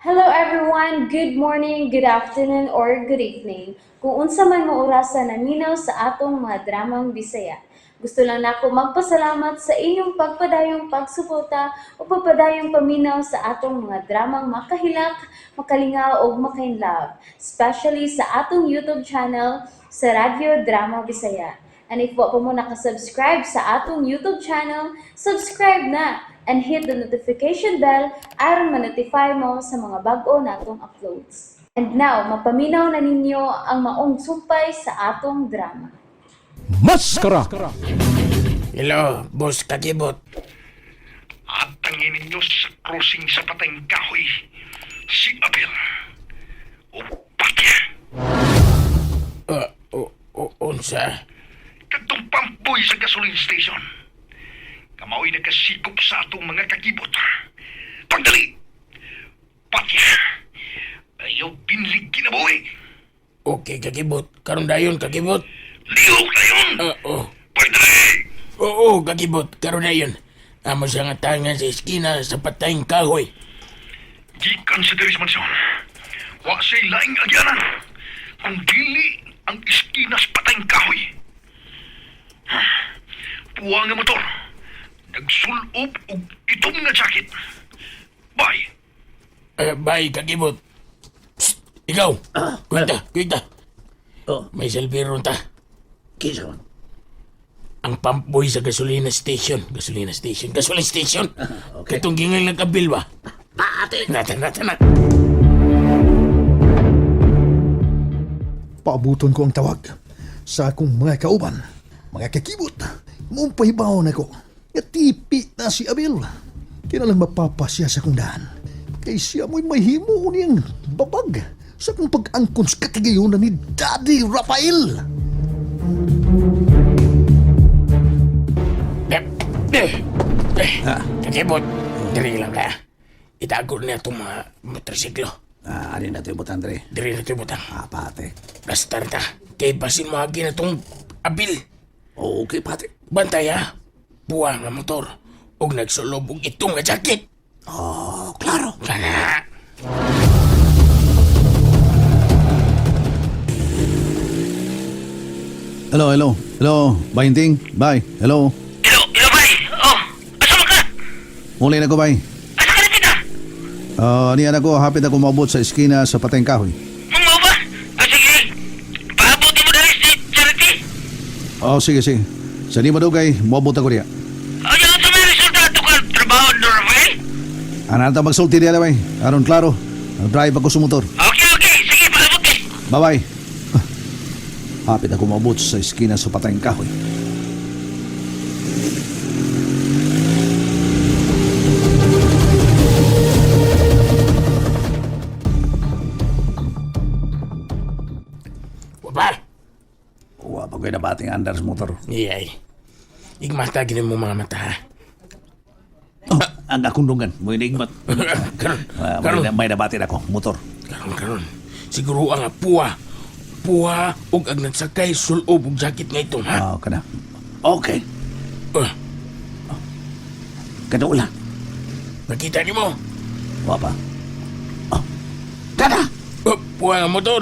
Hello everyone! Good morning, good afternoon, or good evening. Kung unsa man mo orasa naminaw sa atong mga dramang Bisaya. Gusto lang nako magpasalamat sa inyong pagpadayong pagsuporta o pagpadayong paminaw sa atong mga dramang makahilak, makalingaw ug makainlove, especially sa atong YouTube channel sa Radyo Drama Bisaya. And if wa pa mo nakasubscribe sa atong YouTube channel, subscribe na and hit the notification bell aron ma-notify mo sa mga bag-o natong uploads. And now, mapaminaw na ninyo ang maong sumpay sa atong drama. Maskara! Hello, boss Kakibot. At tangin ninyo sa crossing sa patayng kahoy, si Abel. O patya, Unsa? Kadtong pampoy sa gasoline station. Kamaoy nagkasikop sa atong mga kakibot. Pagdali! Patya! Ayaw binlig kinabuhi. Okay, Kakibot. Karon dayon, Kakibot. Lihok na yun! Oh. Pagdali! Oo, Kakibot. Karon dayon. Amo siya nga tangan sa eskina sa patayng kahoy. Gikan sa diri sa mansyon. Wa siya'y laing agyanan. Kung dili ang iskina sa patayng kahoy. Puwa nga motor. Nagsulob og itom nga jacket. Bye. Bye, Kakibot. Psst, ikaw. Kwenta, kwenta. Oh. May selfie ron ta. Kinsa man? Ang pump boy sa gasolina station. Gasolina station. Gasoline station. Okay. Katong gingal ng kabil ba? Paate! Nata, nata, na. Paabuton ko ang tawag sa akong mga kauban, mga kakibot. Mumpahibaw na ko. Nga tipi na si Abel. Kinalang mapapasya sa akong daan. Kay siya mo'y mahimo niyang babag sa akong pag-angkon sa katigayonan ni Daddy Rafael. Eh, eh, eh. Kakibot, diri lang ka. Itago na itong mga motorsiklo. Ah, ani na ito yung butang, Dre. Diri na ito butang. Ah, pate. Basta ta. Kay basin mo agi na itong abil. Okay, pate. Bantay ha. Buwa nga motor. Og nagsulob og itong nga jacket. Oh, klaro. Kana. Hello, hello. Hello, Bahinting. Bye. Hello. Hello, hello, bay. Oh, asa man ka? Muli na ko, bay. Asa ka na kita? Niya na ko, hapit ako maabot sa eskina sa Pateng Kahoy. Mao ba? Ah, sige. Paabot mo diri si Charity. Oh, sige, sige. Sa di madugay, moabot ako diya. Ay, ano sa may resulta ato ka trabaho, Don Rafael? Ano na magsulti diya, bay. Aron klaro. Drive ako sa motor. Okay, okay. Sige, paabot eh. Bye-bye. Ah, hapit ako maabot sa eskina sa Pateng Kahoy. Waba. Wa pa ko'y nabating andar sa motor. Iyay. Igmata gini mo mga mata ha. Oh, ang akong dunggan. Mo inigmat. Karon, Ah, karon, may nabating ako. Motor. karon, karon. Siguro ang puwa. Puwa og ang nagsakay sulob og jacket nga itong ha. Ah, kana. Okay. Kadula. Nakita ni mo? Wa pa. Oh. Kada! Oh, puwa nga motor.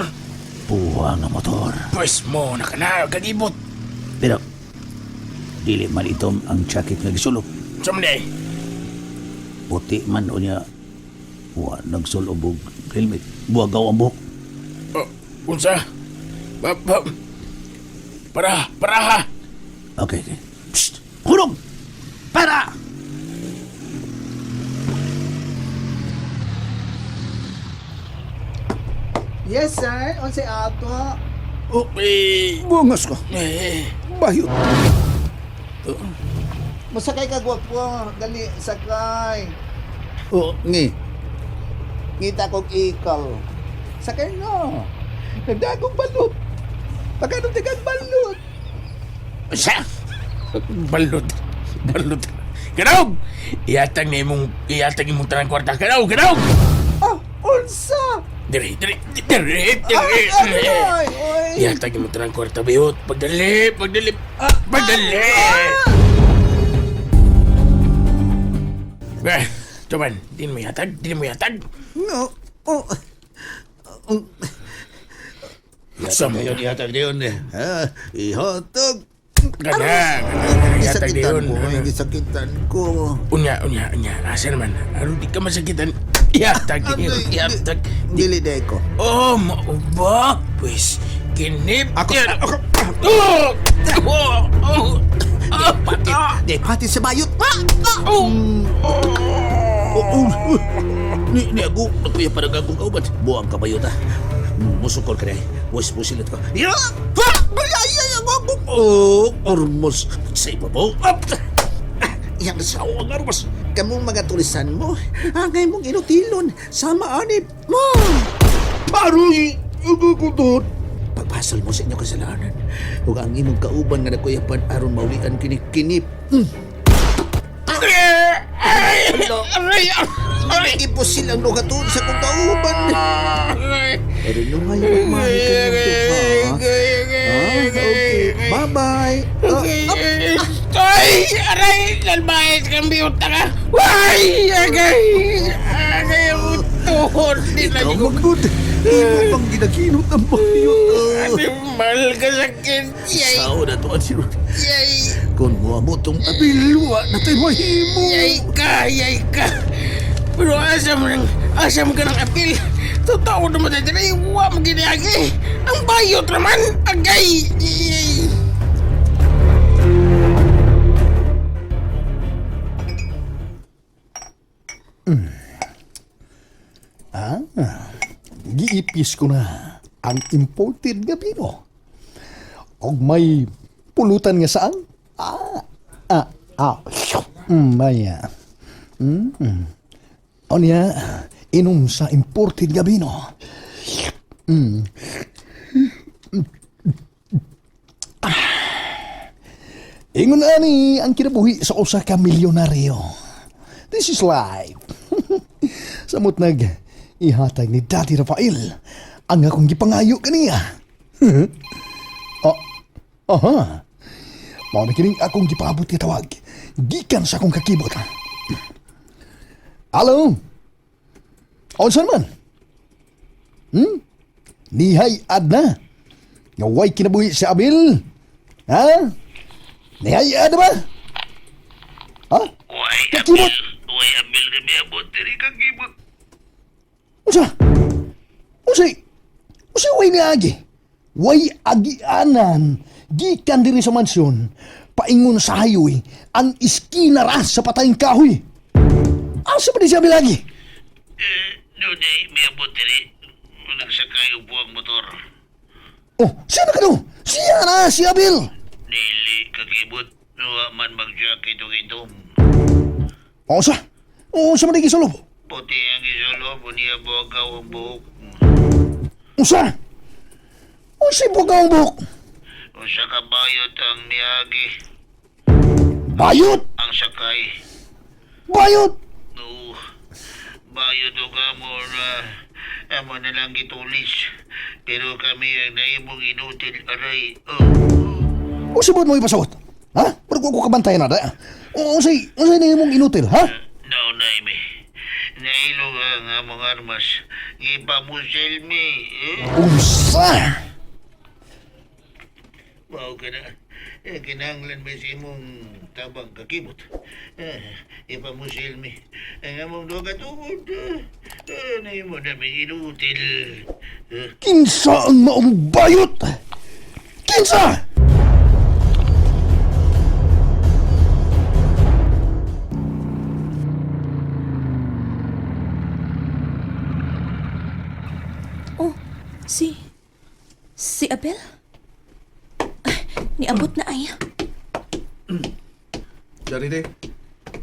Puwa nga motor. Pwes mo na ka na, kagibot. Pero, dili man itom ang jacket nga gisulop. Someday. Puti man o niya. Wa nagsulob og helmet. Buwagaw ang buhok. Oh, unsa? Ba, ba, para, para ha. Okay, okay. Psst! Hulog! Para! Yes, sir. Unsay ato? Oh, eh, Bungas ko. eh, Bayot. Masakay ka gwapo. Dali, sakay. Oh, ngi. Ngita kog ikal. Sakay no. Nagdagong balot. Pagkanong tigang balot. Unsa? Balot. Balot. Ganaw! Iatag na imong, iatag imong tanang kwarta. Ganaw, ganaw! Ah, unsa? Dire, dire, dire, dire. Ay, ay, oy. Iatag imong tanang kwarta, bihot. Pagdali, pagdali, pagdali! Eh, Tuman, di mo ihatag, di mo ihatag. No. Oh. Sam. Ihatag yun, ihatag yun. Ha? Ihatag. Gana, gana, ihatag Gisakitan yun. ko, ay, gisakitan ko. Unya, unya, unya. Asa naman? Aron di ka masakitan. Ihatag yun, ihatag. Dili day ko. Oh, mauba. Pwes, kinip. Ako, ako. Oh! Oh! Oh! Ah, pata! Di pati sa bayot. Ah! Ah! Oh! Oh, oh, oh. Ni ako, nagkuya para akong kauban. Buang ka bayot ah. Musukol ka na eh. Wes, musilit ko. Ya! Pa! Ay, ay, ay, ang ako. Oh, ormos. Sa ibabaw. Up! Ah, Yang sa ang armas. Kamong mga tulisan mo, angay mong inutilon, sama anip mo. Aroy! Ang Pagpasol mo sa inyong kasalanan. Ug ang imong kauban nga nagkuyapan aron maulian kini kinip. Ay! Aray! Aray! Ipusil ang nukatuon sa kong kauban. Aray! Pero nungay mahal kanyang duha. Ah, okay. Bye-bye. Ah, Ay! Aray! Lalbaes kang biyota ka! Ay! Agay! Agay! Ang tuhod! Di na Ikaw ko. magud. Imo pang ginaginot ang bayot. Animal ka sakit! Yay! Sao na to ang Yay! Kung mo tong Abil, wa na tayo mahimo. Yay ka! Yay ka! Pero asa mo nang, asa mo ka ng apil? Totoo naman tayo dali, wa mo giniagi! Ang bayot naman! Agay! Yay! Ah, giipis ko na ang imported nga bino. Og may pulutan nga saan? Ah, ah, ah. Maya. Mm. Onya, inom sa imported nga bino. Ah. Ingon ani ang kinabuhi sa usa ka milyonaryo. This is life. Samot nag ihatag ni Daddy Rafael ang akong gipangayo kaniya. Oh, aha. Mao na kining akong gipaabot nga tawag. Gikan sa akong kakibot. Halo? Unsa man? Nihay ad na. Nga way kinabuhi si Abil. Ha? Nihay ad ba? Ha? Way Kakibot! Way Abel kami abot diri kakibot. Unsa? Unsa? Unsa way ni agi? Way agianan gikan diri sa mansyon paingon sa highway ang iskina ra sa patayng kahoy. Asa pa di siya bilagi? Eh, dunay miabot diri. Nagsakay og buwang motor. Oh, siya na kano? Siya na, si Abil. Dili kakibot. Wa man mag-jacket og itom. Oh, sa? Oh, sa man di gisulob? Puti ang gisulob, unya buwagaw ang buhok. Unsa? Unsa bugaw ang buhok? Usa ka bayot ang miagi, Bayot! ang sakay. Bayot! No, bayot og amo na amo na lang gitulis. Pero kami ang naimong inutil aray. Oh. Unsa mo ipasuot? Ha? Pero kung ako kabantay na da. Unsay unsay na imong inutil, ha? Naunay mi. Nailog ang among armas. Gipamusel mi. Eh? Unsa? Mao ka na. Eh, kinahanglan ba sa imong tabang kakibot? Eh, ipamusil mi. Ang among duha ka tuod. Eh, naimo na mi inutil. Eh, Kinsa ang maong bayot? Kinsa? Oh, si Abel? Ay, niabot na ay. Charity?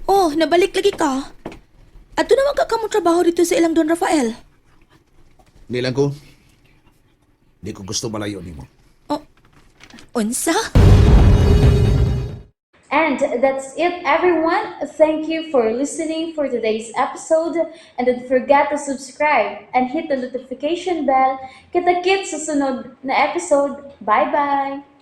Oh, nabalik lagi ka. Ato naman ka kamo trabaho dito sa ilang Don Rafael. Nilang ko. Di ko gusto malayo nimo. Oh, unsa? And that's it, everyone. Thank you for listening for today's episode. And don't forget to subscribe and hit the notification bell. Kita-kits sa sunod na episode. Bye-bye!